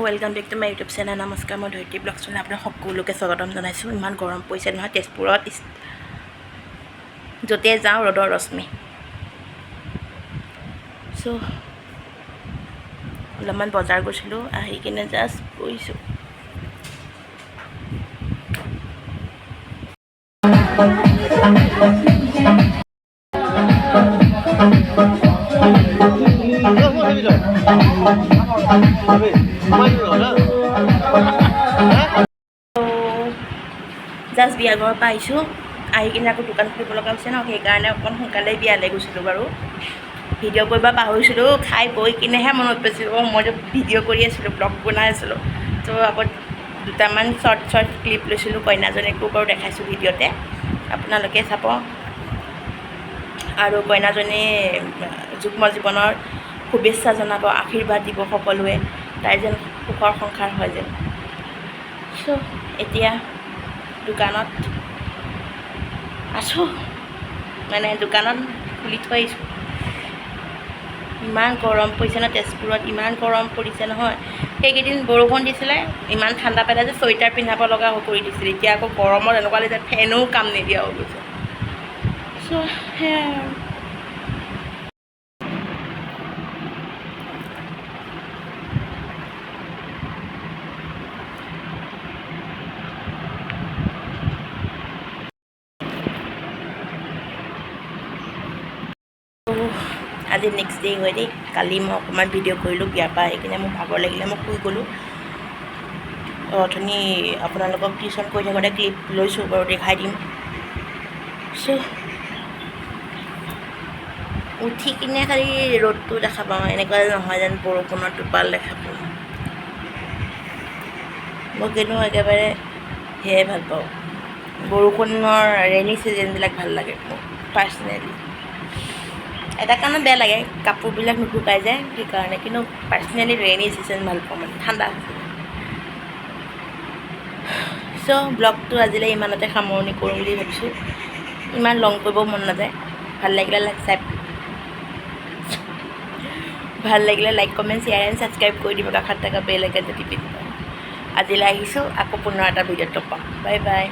Welcome back to my YouTube channel. নমস্কাৰ, মই ধৰিত্ৰী ব্লগছলৈ আপোনাক সকলোকে স্বাগতম জনাইছোঁ। ইমান গৰম পৰিছে নহয় তেজপুৰত, য'তে যাওঁ ৰ'দৰ ৰশ্মি। চ' অলপমান বজাৰ গৈছিলোঁ, আহি কিনে জাষ্ট বহিছোঁ। জাষ্ট বিয়া ঘৰৰ পৰা আহিছোঁ। আহি কিনে আকৌ দোকান খুলিব লগা হৈছে ন, সেইকাৰণে অকণ সোনকালেই বিয়ালৈ গৈছিলোঁ বাৰু। ভিডিঅ' কৰিব পাহৰিছিলোঁ, খাই বৈ কিনেহে মনত পৰিছিলোঁ। অঁ, মইতো ভিডিঅ' কৰি আছিলোঁ, ব্লগ বনাই আছিলোঁ। ত' আকৌ দুটামান শ্বৰ্ট শ্বৰ্ট ক্লিপ লৈছিলোঁ, কইনাজনীকো বাৰু দেখাইছোঁ ভিডিঅ'তে, আপোনালোকে চাব। আৰু কইনাজনী যুগ্ম জীৱনৰ শুভেচ্ছা জনাব, আশীৰ্বাদ দিব সকলোৱে, তাইৰ যেন সুখৰ সংসাৰ হয় যেন। চ' এতিয়া দোকানত আছোঁ, মানে দোকানত খুলি থৈ আহিছোঁ। ইমান গৰম পৰিছে ন তেজপুৰত, ইমান গৰম পৰিছে নহয়। সেইকেইদিন বৰষুণ দিছিলে, ইমান ঠাণ্ডা পেলাই যে চুৱেটাৰ পিন্ধাব লগা হৈ কৰি দিছিলে। এতিয়া আকৌ গৰমত এনেকুৱা লাগিছে ফেনো কাম নিদিয়া হৈ গৈছে। চ' সেয়াই আৰু। আজি নেক্সট ডে হয় দেই। কালি মই অকণমান ভিডিঅ' কৰিলোঁ। বিয়াৰ পৰা আহি কিনে মোৰ ভাগৰ লাগিলে, মই শুই গ'লোঁ। অথনি আপোনালোকক টিউশ্যন কৰি থাকোঁতে ক্লিপ লৈছোঁ বাৰু, দেখাই দিম। চ' উঠি কিনে খালি ৰ'দটো দেখা পাওঁ, এনেকুৱা নহয় যেন বৰষুণৰ টোপাল দেখা পাওঁ। মই কিন্তু একেবাৰে সেয়াই ভাল পাওঁ, বৰষুণৰ ৰেইনি ছিজনবিলাক ভাল লাগে মোক পাৰ্চনেলি। এটা কাৰণত বেয়া লাগে, কাপোৰবিলাক নুশুকাই যায় সেইকাৰণে, কিন্তু পাৰ্চনেলি ৰেইনি ছিজন ভাল পাওঁ, মানে ঠাণ্ডা। চ' ব্লগটো আজিলৈ ইমানতে সামৰণি কৰোঁ বুলি ভাবিছোঁ। ইমান লং কৰিব মন নাযায়। ভাল লাগিলে লাইক চাই, ভাল লাগিলে like, comment, share and subscribe কৰি দিব। কাষত থকা বেল আইকনটো টিপি দিব। আজিলৈ আহিছোঁ, আকৌ পুনৰ এটা ভিডিঅ'ত লগ পাম। Bye bye.